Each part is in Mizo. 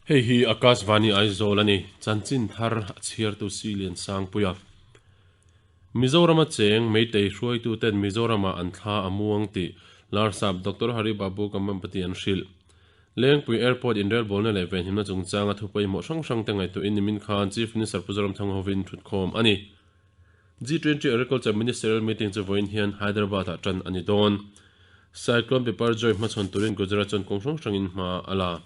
Hei hi Akashvani Aizawl a ni, chanchin thar a chhiartu Silian Sangpuia. Mizorama cheng Meitei hruaituten Mizoramah an thla a muang tih Larsap Doctor Hari Babu Kambhampati an hrilh. Lengpui Airport inrelbawlna leh venhimna chungchanga thu pawimawh hrang hrangte ngaihtuahin nimin khan Chief Minister Pu Zoramthanga hovin thutkhawm a ni. G20 Agriculture Ministerial Meeting chu vawiin hian Hyderabad-ah tan a ni dawn. Cyclone Biparjoy hmachhawn turin Gujarat chuan kawng hrang hrangin hma a la.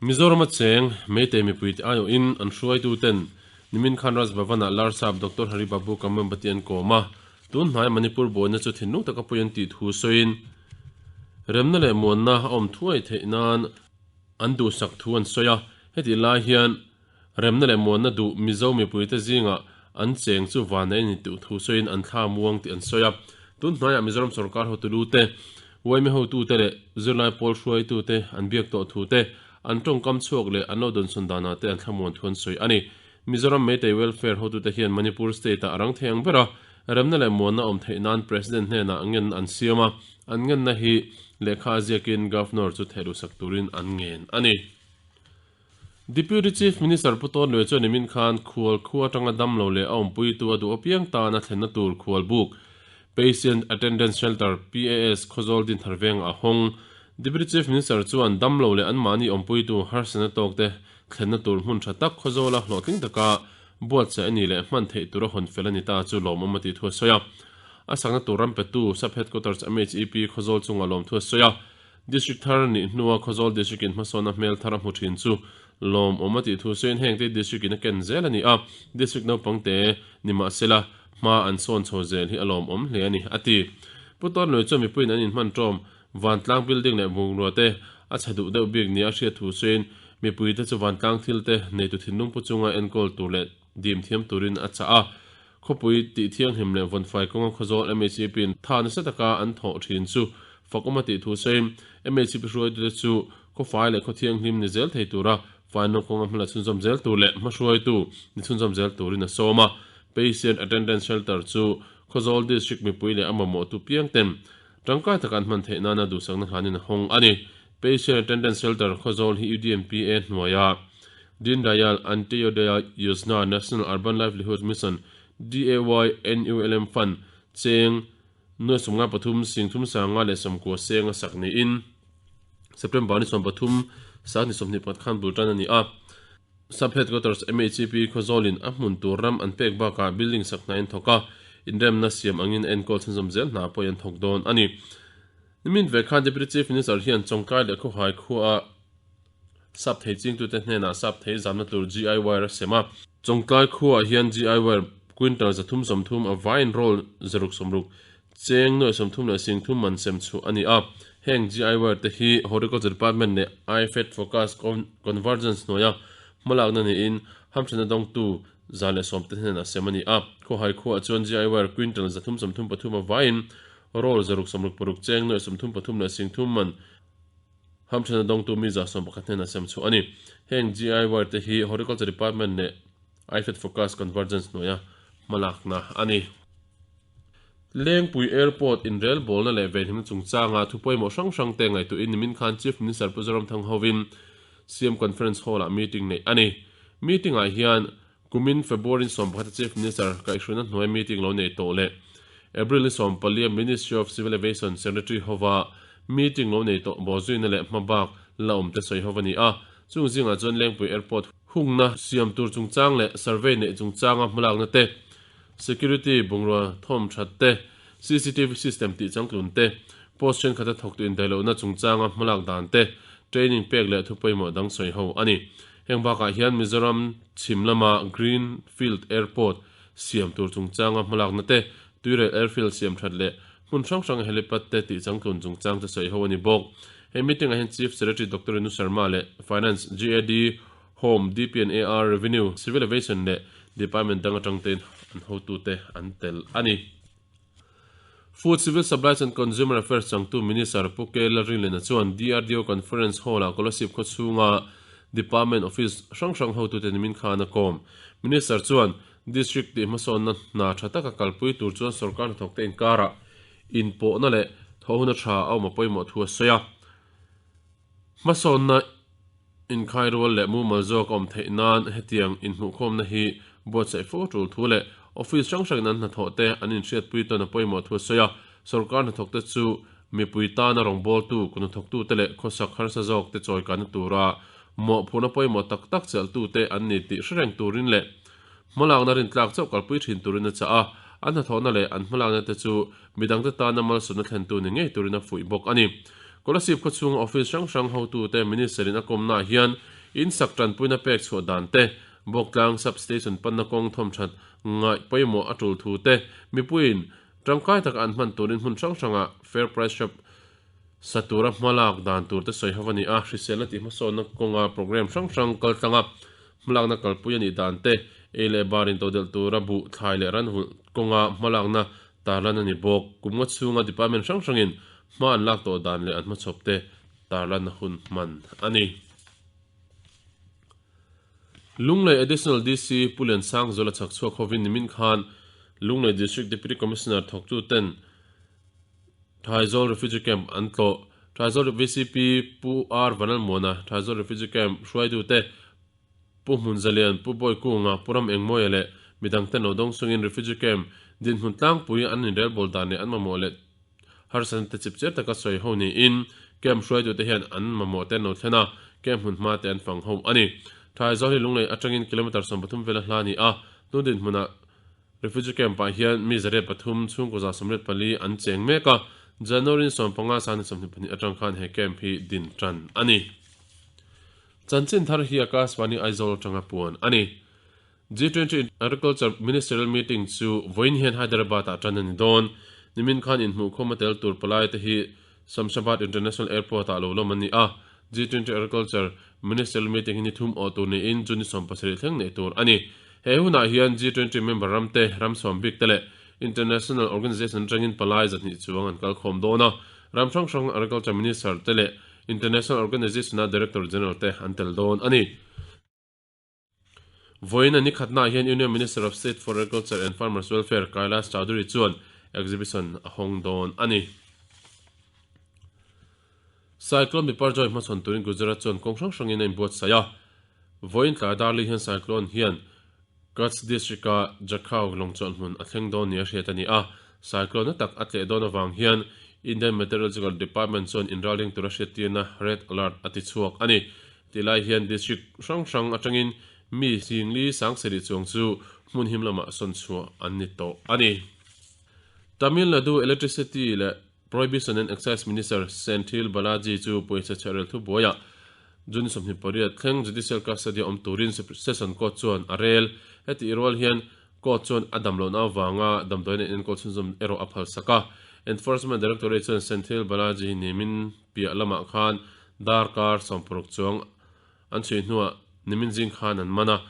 Mizorama cheng Meitei mipuite aiawhin an hruaituten nimin khan Raj Bhavan-ah Larsap Doctor Hari Babu Kambhampati an kawm a, tun hnaia Manipur buaina chu thinlung taka pawi an tih thu sawiin remna leh muanna a awm thuai theih nan an duhsak thu an sawi a, hetih lai hian remna leh muanna duh Mizo mipuite zingah an cheng chu van a ni tih thu sawiin an thla muang tih an sawi a. Tun hnaiah Mizoram sorkar hotulute, Uaimi hotute leh zirlai pawl hruaitute an biak tawh thute, an tawngkam chhuak leh an lo dawnsawn danah te an thlamuan thu an sawi a ni. Mizoram Meitei Welfare hotute hian Manipur State-ah a rang thei ang ber a, remna leh muanna awm theih nan President hnenah ngen an siam a, an ngenna hi lehkha a ziakin Governor chu thehluhsak turin an ngen a ni. Deputy Chief Minister Pu Tawn Lue chuan nimin khan khual khua atanga damlo leh a awmpuitu a duh apiang tan a thlenna tur khual buk, Patient Attendance Shelter, PAS, Khawzawl Dinthar vengah a hawng. Deputy Chief Minister chuan damlo leh anmahni awmpuitu harsatna tawkte thlenna tur hmun tha tak Khawzawla hlawhtling taka buatsaih a ni leh hman theih tura hawn fel a ni ta chu lawmawm a tih thu a sawi a. A sakna tur ram petu Sub Headquarters MHEP Khawzawl chungah lawmthu a sawi a. District thar nih hnua Khawzawl District in hmasawnna hmel thar a hmu thin chu lawmawm a tih thu sawiin heng te District in a ken zel a ni a, District naupangte ni mahsela hma an sawn chho zel hi a lawmawm hle a ni, a ti. Pu Tawnlui chuan mipuiin an inhman tawm vantlang building leh bungrua te a chhe duh deuh bik nia a hriat thu sawiin mipuite chu vantlang thil te neitu thinlung pu chunga enkawl tur leh dim thiam turin a chah a. Khawpui tih thianghlim leh vawnfai kawnga Khawzawl MHEP in tha nasa taka an thawh thin chu fakawm a tih thu sawiin MHEP hruaitute chu khawfai leh khaw thianghlim ni zel thei tura faina kawnga hmala chhunzawm zel tur leh hmahruaitu ni chhunzawm zel turin a sawm a. Patient Attendance Shelter chu Khawzawl District mipui leh a mamawhtu piangten tangkai taka an hman theih nana duhsakna hlanin a hawng a ni. Patient Attendance Shelter Khawzawl hi UDMPA hnuaia Deen Dayal Antyodaya Yojna National Urban Livelihood Mission, DAY-NULM Fund, cheng nuai sawmnga pathum sing thum sanga leh sawmkua seng a sak niin September ni 13 sang ni 21 khan bul tan a ni a. Sub Headquarters MHEP Khawzawlin a hmun tur ram an pek bakah building sak hna in thawk a, inremna siam angin enkawl chhunzawm zel hna pawh an thawk dawn a ni. Nimin ve khan Deputy Chief Minister hian Chawngkai leh Khawhai khuaah Sap thei chingtute hnenah sap thei zamna tur GI wire a sem a. Chawngtlai khuaah hian GI wire quintal 330 a vaiin roll 660, cheng nuaih 30 leh 10 man sem chhuah a ni a. Heng GI wire te hi Horticulture Department leh IFED Focus Convergence hnuaia hmalakna niin hamthenna dawngtu 110 te hnenah sem a ni a. Khawhai khuaah chuan GI wire quintal 333 a vaiin roll 666, cheng nuaih 33 leh 10 man Hamthana dawngtu mi 111 hnenah sem chhuah a ni. Heng GI wire te hi Horticulture Department leh IFED Focus Convergence hnuaia hmalakna a ni. Lengpui Airport inrelbawlna leh venhimna chungchanga thu pawimawh hrang hrang te ngaihtuahin nimin khan Chief Minister Pu Zoramthang hovin CM Conference Hall-ah meeting neih a ni. Meeting-ah hian kumin February 11 a Chief Minister kaihhruaina hnuai meeting lo nei tawh leh April ni 14 a Ministry of Civil Aviation Secretary hova meeting lo nei tawh bawhzuina leh hmabak la awm te sawi ho a ni a. Chung zingah chuan Lengpui Airport hungna siam tur chungchang leh survey neih chungchanga hmalakna te, security bungrua thawm that te, CCTV system tih changtlun te, post thenkhat a thawktu indaihlohna chungchanga hmalak dan te, training pek leh thu pawimawh dang sawi ho a ni. Heng bakah hian Mizoram chhim lama Green Field Airport siam tur chungchanga hmalakna te, Tuirel Airfield siam that leh hmun hrang hranga helipad te tih changtlun chungchang te sawi ho a ni bawk. He meeting-ah hian Chief Secretary Doctor Renu Sharma leh Finance, GAD, Home, DP and AR, Revenue, Civil Aviation leh Department dang atang tein an hotute an tel a ni. Food, Civil Supplies and Consumer Affairs changtu Minister Pu K Lalringlena chuan DRDO Conference Hall-ah Kolasib khawchhunga Department Office hrang hrang hotute nimin khan a kawm. Minister chuan District tih hmasawnna hna tha taka kalpui tur chuan sorkar hnathawkte inkarah inpawhna leh thawhhuna tha a awm a pawimawh thu a sawi a. Hmasawnna. Inkhai rual leh mumal zawk a awm theih nan hetiang inhmuhkhawmna hi buatsaih fo tul thu leh office hrang hrangin an hnathawh te an inhriatpui tawn a pawimawh thu a sawi a. Sorkar hnathawkte chu mipui tana rawngbawltu, kuthnathawktute leh khawsak harsa zawkte chawikanna tura mawhphurhna pawimawh tak tak chelhtute an ni tih hre reng turin leh hmalakna rintlak chauh kalpui thin turin a chah a. An hnathawhna leh an hmalakna te chu midangte tana malsawmna thlentu ni ngei turin a fuih bawk a ni. Kolasib khawchhunga office hrang hrang hotute Minister-in a kawmnaah hian in sak tanpuina pek chhuah dan te, Bawktlang Sub-Station panna kawng thawmthat ngaih pawimawh a tul thu te, mipuiin tangkai taka an hman turin hmun hrang hrangah Fair Price Shop sa tura hmalak dan tur te sawi ho a ni a, hriselna tih hmasawnna kawnga programme hrang hrang kal tlanga hmalakna kalpui a nih dan te, ei leh bar intodelh tura buh thlai leh ranvulh kawnga hmalakna tarlan a ni bawk. Kum nga chhunga department hrang hrangin hma an lak tawh dan leh an hmachhawp te tarlanna hun hman a ni. Lunglei Additional DC Pu Liansangzuala chhakchhuak hovin nimin khan Lunglei District Deputy Commissioner thawktuten Thaizawl Refugee Camp an tlawh. Thaizawl VCP Pu R Vanlalmuana, Thaizawl Refugee Camp hruaitute Pu Hmunzalian, Pu Bawikunga, Pu Ramengmawia leh midangten lo dawng chungin Refugee Camp dinhmun tlangpui an inrelbawl dan leh an mamawh leh harsatna te chip chiar taka sawi ho niin camp hruaitute hian an mamawh te an lo thlen a, camp hmun hma te an fang ho a ni. Thaizawl hi Lunglei atangin kilometre 13 vela hla a ni a, tun dinhmunah Refugee Camp ah hian mi 103, chhungkaw 124 an cheng mek a, January 15 2022 atang khan he camp hi din tan a ni. Chanchin thar hi Akashvani Aizawl atanga puan a ni. G20 Agriculture Ministerial Meeting chu vawiin hian Hyderabad ah tan a ni dawn. Nimin khan inhmuhkhawm a tel tur palai te hi Shamshabad International Airport ah lo lawm an ni a. G20 Agriculture Ministerial Meeting hi ni thum awh tur niin June 17 thleng neih tur a ni. He hunah hian G20 member ram te, ram sawm bik te leh International Organization atangin palai 200 chuang an kalkhawm dawn a. Ram hrang hrang Agriculture Minister te leh International Organization-a Director General te an tel dawn a ni. Vawiin a ni khatnaah hian Union Minister of State for Agriculture and Farmers Welfare Kailash Choudhary chuan exhibition a hawng dawn a ni. Cyclone Biparjoy hmachhawn turin Gujarat chuan kawng hrang hrangin a inbuatsaih a. Vawiin tlai darli hian cyclone hian Kutch district-a Jakhau lawngchawlh hmun a thleng dawn nia hriat a ni a. Cyclone na tak a tleh dawn avang hian Indian Meteorological Department chuan inralring tura hriattirna red alert a ti chhuak a ni. Tilai hian district hrang hrang atangin mi singli sangsarih chuang chu hmun him lamah sawn chhuah an ni tawh a ni. Tamil Nadu Electricity leh Prohibition and Excise Minister Senthil Balaji chu pawisa chherel thubuaiah June 28 thleng judicial custody-a awm turin Session Court chuan a rel. Hetih rual hian Court chuan a dam lohna avanga damdawiin an enkawl chhunzawm erawh a phalsak a. Enforcement Directorate chuan Senthil Balaji hi nimin piah lamah khan darkar 60 chuang an chhui hnuah nimin zing khan an man a.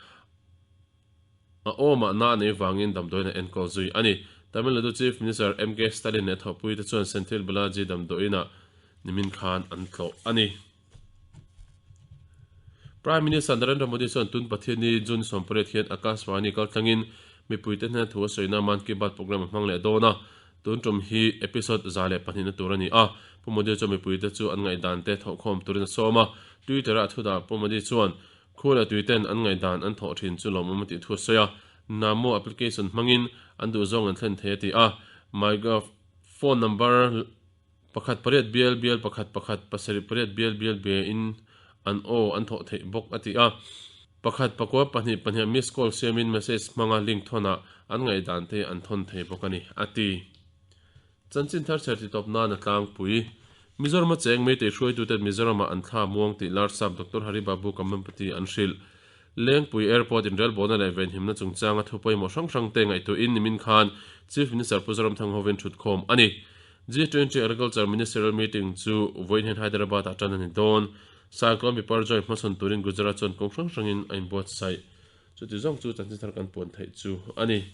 A awmah na a nei vangin damdawiin a enkawl zui a ni. Tamil Nadu Chief Minister MK Stalin leh thawhpuite chuan Senthil Balaji damdawiinah nimin khan an tlawh a ni. Prime Minister Narendra Modi chuan tun Pathianni June 18 hian Akashvani kaltlangin mipuite hnena thu a sawina Mann Ki Baat programme a hmang leh dawn a. Tun tum hi episode 102 na tur a ni a. Pu Modi chuan mipuite chu an ngaihdan te thawhkhawm turin a sawm a. Twitter-ah thu dah Pu Modi chuan Khu leh tuiten an ngaihdan an thawh thin chu lawmawm a tih thu a sawi a, Namo application hmangin an duhzawng an thlen thei a ti a, MyGov phone number pakhat pariat bial bial pakhat pakhat pasarih pariat bial bial be in an aw an thawh theih bawk a ti a, pakhat pakua pahnih pahnih miss call siamin message hmanga link thawnah an ngaihdan te an thawn thei bawk a ni a ti. Chanchin thar chher titawp nan a tlangpui. Mizoram a cheng Meitei hruaituten Mizoramah an thla muang tih Larsap Doctor Hari Babu Kambhampati an hrilh. Lengpui Airport inrelbawlna leh venhimna chungchanga thu pawimawh hrang hrang te ngaihtuahin nimin khan Chief Minister Pu Zoramthang hovin thutkhawm a ni. G20 Agriculture Ministerial Meeting chu vawiin hian Hyderabad-ah tan a ni dawn. Cyclone Biparjoy hmachhawn turin Gujarat chuan kawng hrang hrangin a inbuatsaih. Chuti zawng chu chanchin thar kan puan theih chu a ni.